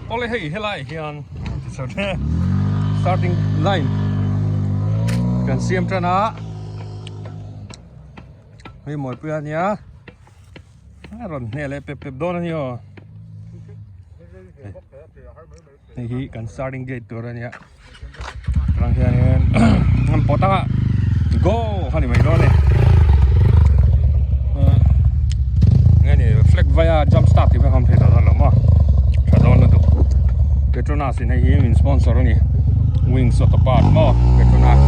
Awle hei helai hian starting line kan siam tan a hei mawipui a nia a rawn hneh leh pep pep dawn a ni aw hei hi kan starting gate tur a nia Rang hianin an pawt anga go kha ni mai dawn a ni nge ni flag vaia jump start tih vek a awm thei tawh dawn lo maw tha dawn lutuk Petronas in hei hi min sponsor a ni wings auto part maw Petronas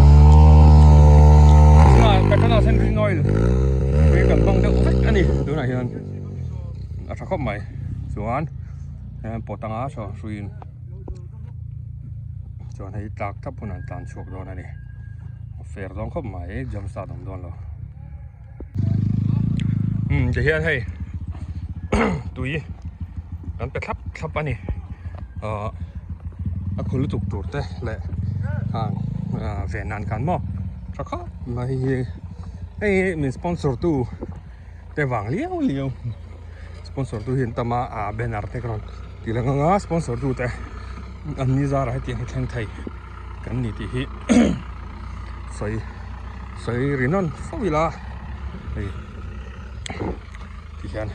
tunah Petronas hian ring oil hi kan hmang deuh vek a ni tunah hian a tha khawp mai chuan pawt anga saw hruiin. Chuan hei tlak thlap hunah an tlan chhuak dawn a ni a fair dawn khawp mai jump start awm dawn lo umm ti hian hei tui kan pe thlap thlap a ni ahh a khu lutuk tur te leh khang ah ven nan khan maw tha khawp mai hi hei hi min sponsor tu te vang liau liau. Sponsor tu hi an tam a ah banner te ka rawn tih lang ang a sponsor tu te an ni zarah hetiang hi thleng thei kan ni tih hi sawi sawi ri nawn fo ila hei ti hian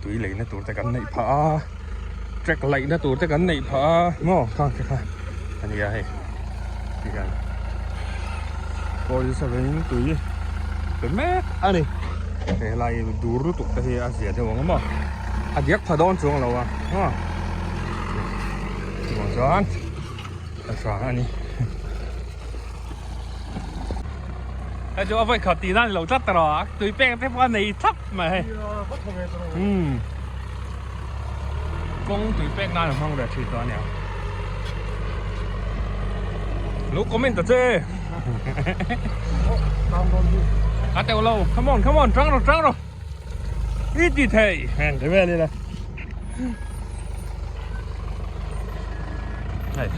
tui leina tur te kan neih phah a track laihna tur te kan neih phah a maw khang te kha a nia hei ti hian 47 in tui pe mek a ni he lai dur lutuk te hi a zia deuh ang maw a diak pha dawn chuang lo a maw chuvang chuan a tha a ni hei chu a vawi khat tih nan lo tlat ta rawh a tui pek te pawh a nei thlap mai hei umm kawng tui pek nan a hmang ve thin tawh a nia lo comment ta che a teuh lo come on come on tang rawh tang rawh i ti thei heng te vel ila hei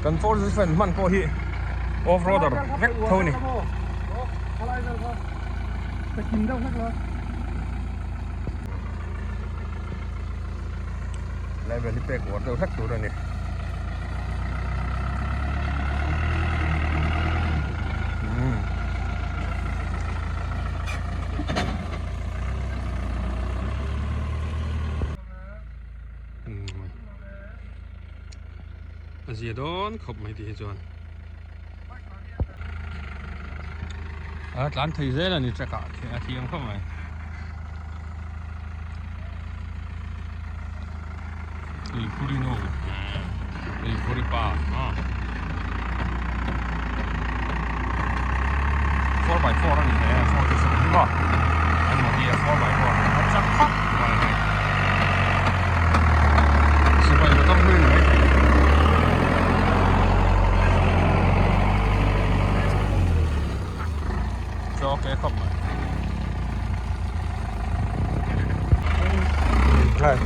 kan force fan hman pawh hi off roader vek tho ni Level hi pek uar deuh hlek tur a ni. A zia dawn khawp mai tih hi chuan. A tlan thei zel a ni track ah a thiam khawp mai. Tuikhuri nu Tuikhuri pa 4x4 a ni hle a 4x7 hi maw an mawni a 4x4 a chak khawp mai hei sipai motor hlui ni maithei Chaw ke khawp mai. Hei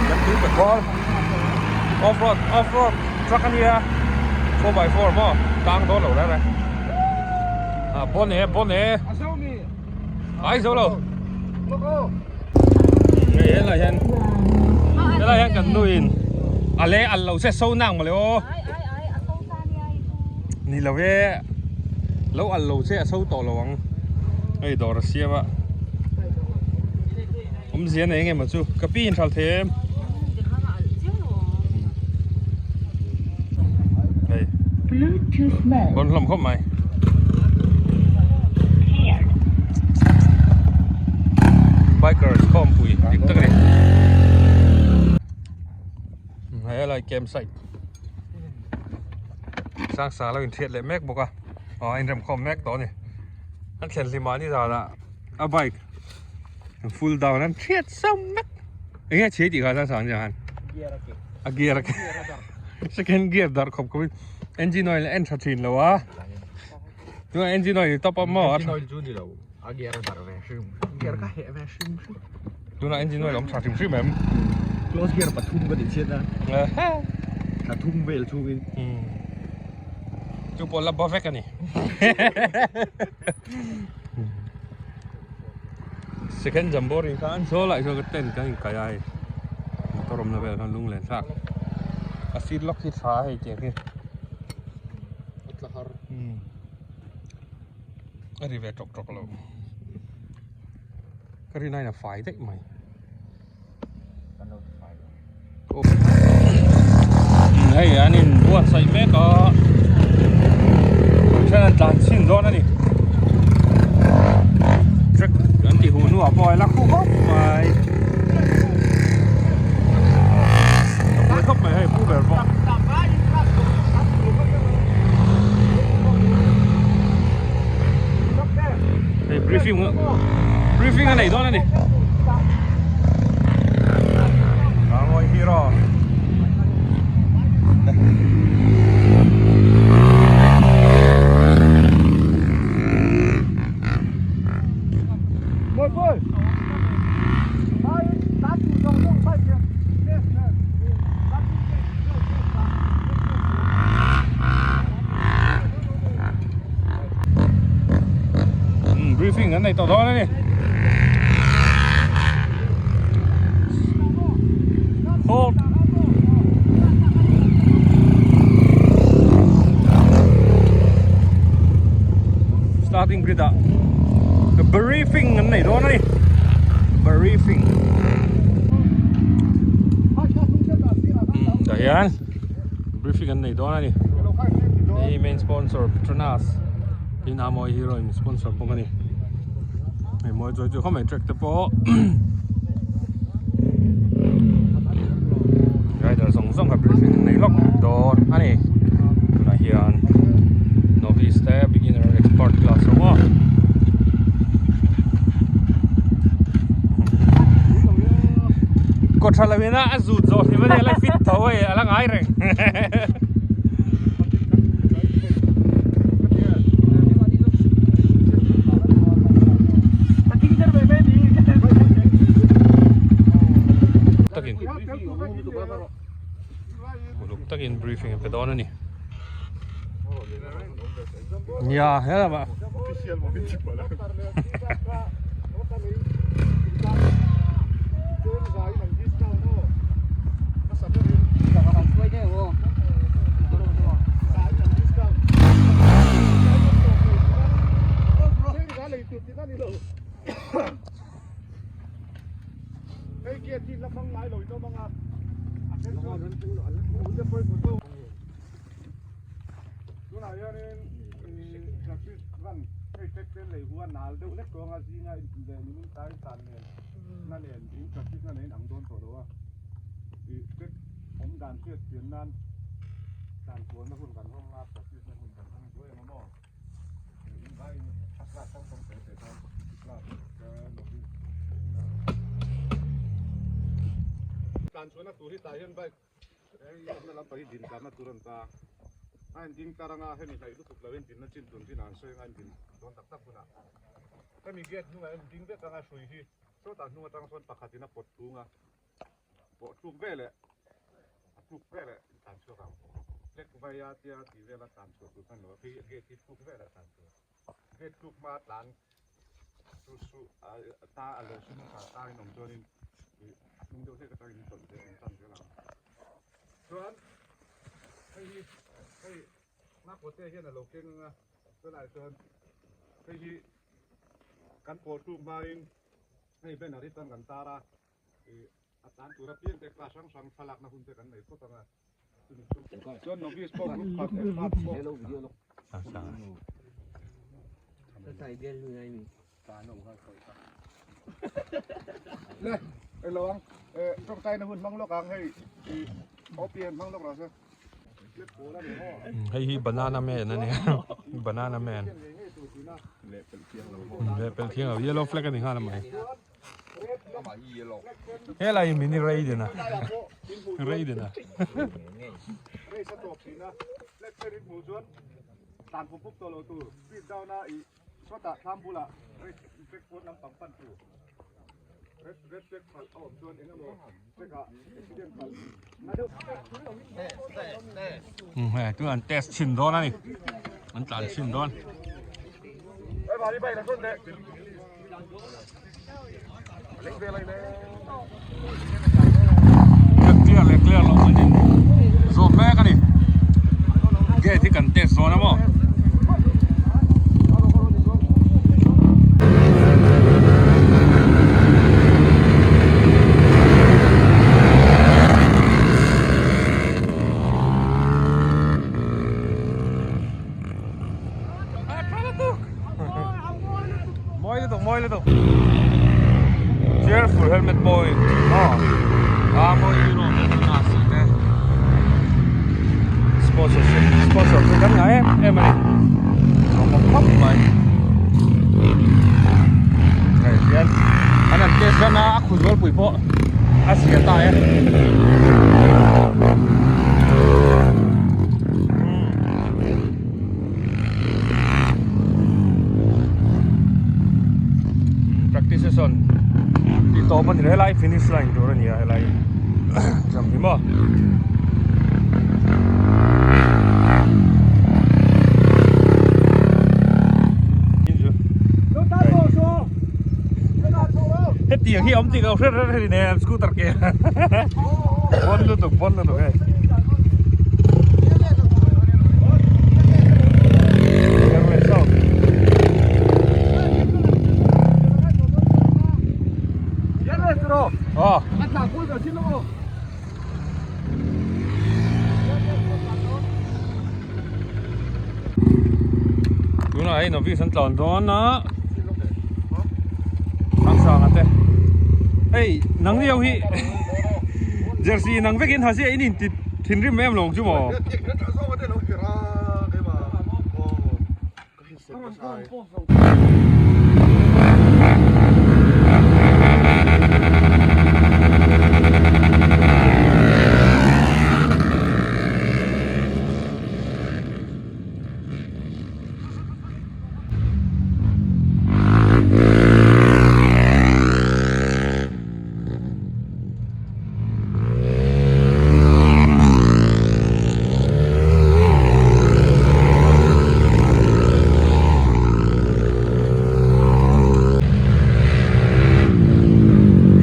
kan tui pe khawl off road off road truck a nia 4x4 maw tang dawn lo reng reng ah bon e bon e ai zo lo hei helai hian helai hian kan nuin a leng al lo se so nang mawle aw Ni lo e, lo al lo che a so tawh lo ang. Hei dawr a siam a. Awmzia nei eng emaw chu ka pi in hral thei em. Hei. Bon hlawm khawp mai. Bikers khawmpui dik tak a ni. Helai campsite sang sang lo inthiat leh mek bawk a aw a inrem khawm mek tawh a ni an thlen hlim ah nizan ah a bike full down an thiat sam mek eng nge chhe tih kha sang sang hian a gear a ke second gear dar khawp khawp in engine oil a en tha thin lo a tunah engine oil top up maw engine oil chu ni lo a gear a dar ve hrim gear ka heh ve hrim hrim Tunah engine oil awm tha hrim hrim em? Close gear pathum ka tih chhiat a. Pathum vel chhungin. Chu pawh la ba vek a ni. Second jamboree kha an saw lai chuan ka tent kan inkai a hei. Motor awm. awmna velah hian lunglen thlak a seat lock hi tha a hei tiang hi a tla har umm a ri ve tawk tawk lo ka rin aiin a fai daih mai. Hei an in buatsaih mek a then an tlan chhin dawn a ni track an tih huh hnuah pawh a la khuh khawp mai a pui khawp mai hei pu ber pawh. Hei briefing briefing a nei dawn a ni. Ngawi hero. Briefing an nei tawh dawn a ni. Hold. Starting grid ah briefing an nei dawn a ni. Briefing. Tah hian briefing an nei dawn a ni. Hei main sponsor Petronas tin Amoy Hero in sponsor bawk a ni. Hei mawi chawi chu khawmai track te pawh rider zawng zawng kha briefing an nei lawk dawn a ni. Tunah hian novice te beginner expert class ho a. Kawtha lo ina a zut zawh hlim ania la fit tho hei a la ngai reng. Takin uluk takin briefing a pe dawn a ni. Nia helama Tunah hianin traffic run hei tractor lei hu a nal deuh hlek tawng a zinga leh nimin tlai tan nen na nen in traffic na nen ang dawn tawh lo a ih track awm dan hriat chian nan tlan kualna hun kan hawng a practice na hun kan hawng duai ang a maw ih in vaiin a class hrang hrang te te chuan class novice tlan chhuahna tur hi tah hian bike Hei awmna lampang hi din tlanna tur a ni ta. A in ding tar anga hemi hnaih lutuk lo in dinna chin tun chin ah an sawi anga in din dawn tak tak hunah hemi gate hnungah hian ding vek anga hrui hi sawtah hnung atang sawn pakhat in a pawt tung a pawh tluk veleh a tluk veleh in tlan chhuak ang flag vai a tia tih vela tlan chhuah tur khan lo a phei gate hi tluk velah tlan chhuah gate tluk hma tlan chu su a ta a lo su hmasa ta in awm chuanin ih a hnung deuh hlek atangin in tawlh zel in tan zel ang chuan hei hi hei Ngakawte hian a lo keng anga tunah chuan hei hi kan pawl tluk hmain hei banner hi chuan kan tar a ih a tlan tur apiang te class hrang hrang thlalakna hun te kan nei phawt anga. Chuan novice pawh group khat expert pawh. Le eng lo ang tawngtai na hun hmang lawk ang hei OPN hmang lawk rawh se. Hei hi banana man a ni banana man leh pelh thiang lo yellow flag a ni nghal a mai. Helai hi mini raiden a raiden a. Hei chu an test chhin dawn a ni an tlan chhin dawn. Point maw Mawi Euro Petronas tih te sponsorship sponsor chu kan ngah em em a ni lawmawm khawp mai hei hian an han test dawn a a khu zualpui pawh a zia ta e. Practice session tih tawp a ni lo helai finish line tur a ni a helai jump hi maw. Hetiang hi awm tih ka hre hre hre nen scooter ke bon lutuk bon lutuk hei. Tunah hei novice an tlawn dawn a Sangsanga te hei nang ni ho hi jersey nang vekin ha sia in inti thinrim em lo ang chu maw.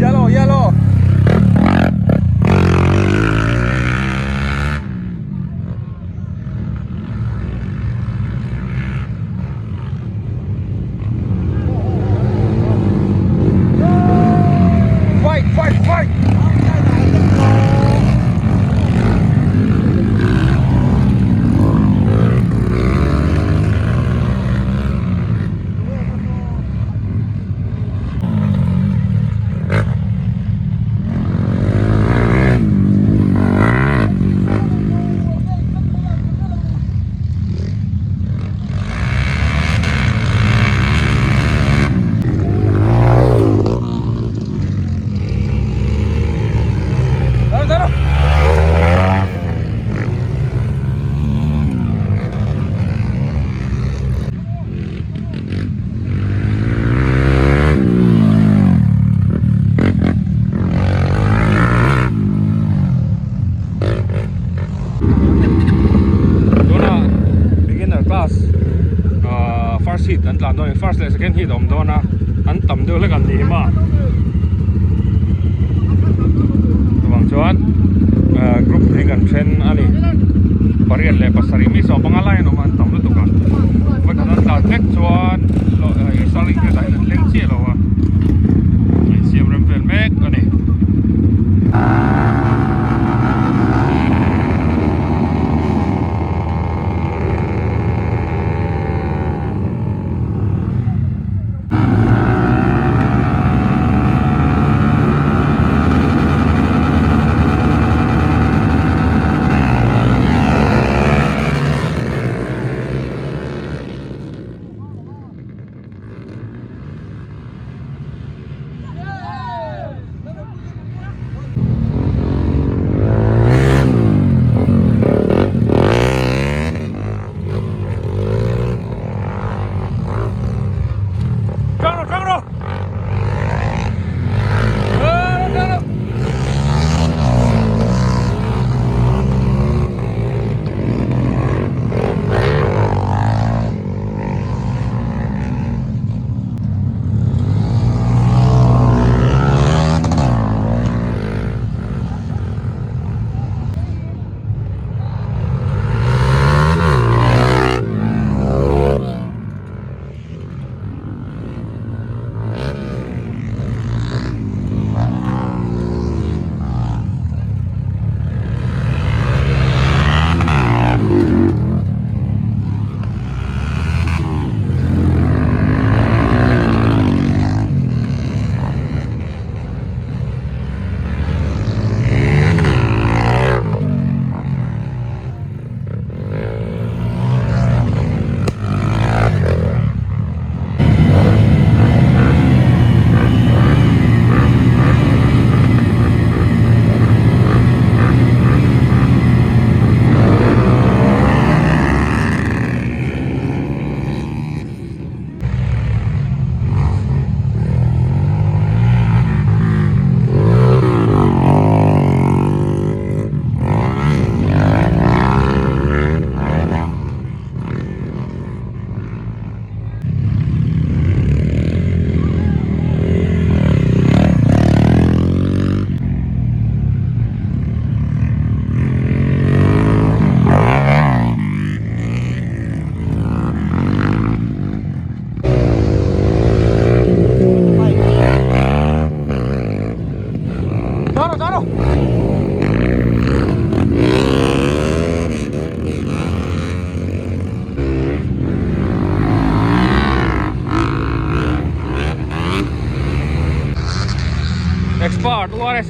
Yellow, yellow. Fight, fight, fight! Tuna beginner class ah first heat an tlan dawn a ni first leh second heat a awm dawn a an tam deuh hlek an ni him a chuvang chuan ah group hi kan then a ni pariat leh pasarih mi sawmpanga lai an awm a an tam lutuk a vawikhat an tlan vek chuan starting gate ah hian an thleng chiah lo a insiam rem vel mek a ni.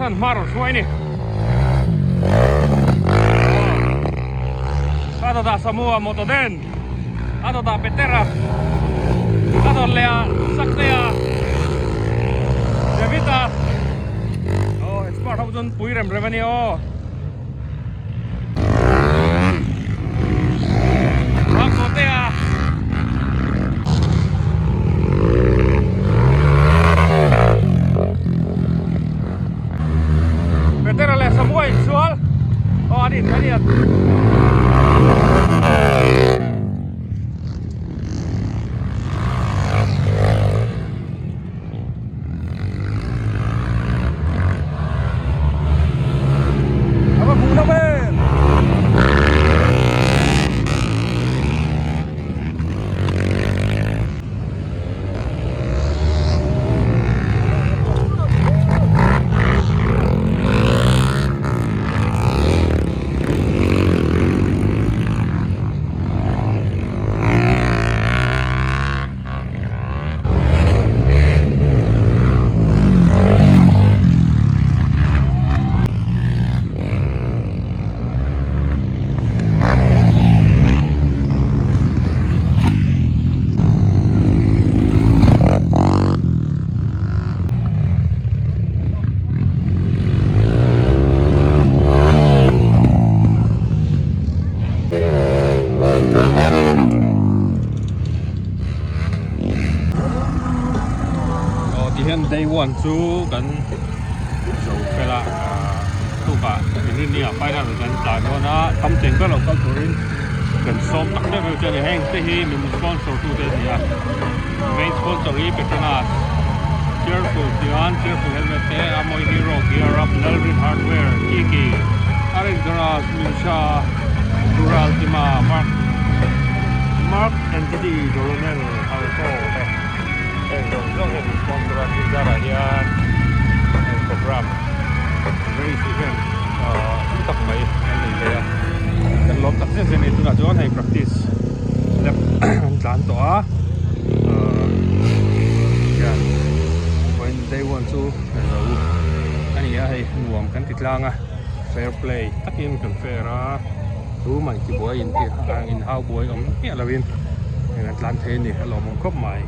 Alex-a'n hma rawn hruai a ni. A dawtah Samu-a motor den, a dawtah Petera, a dawt leh ah Saktea, David-a. Aw expert ho chuan pui rem rem a ni aw. Petera leh Samua insual aw an in an in Ava hmuh nawm em! Aw ti hian day one chu kan zo fel a tukah inrinni ah final kan tlan dawn a tam cheng ber lo kal turin kan sawm tak deuh deuh chu a ni heng te hi min sponsor tu te a ni a main sponsor hi Petronas cheerful chuan cheerful helmet te Amoy Hero gear up Lalrin hardware Kiki Arin Garage Minsha Rural Tima Mark Mark Entity Doronel Halko te heng zawng zawng hian min sponsor a tin zarah hian heng program race event ahh hlu tak mai an nei thei a kan lawm tak zet zet a ni tunah chuan hei practice lap an tlan tawh a ahh hian vawiin day one chu zo a ni a hei nuam kan ti tlang a fair play takin kan fair a. Chu mai chi buai in tih ang in hau buai awm miah lo in eng an tlan thei a ni a lawmawm khawp mai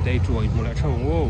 day chu a inhmu leh theuh ang aw.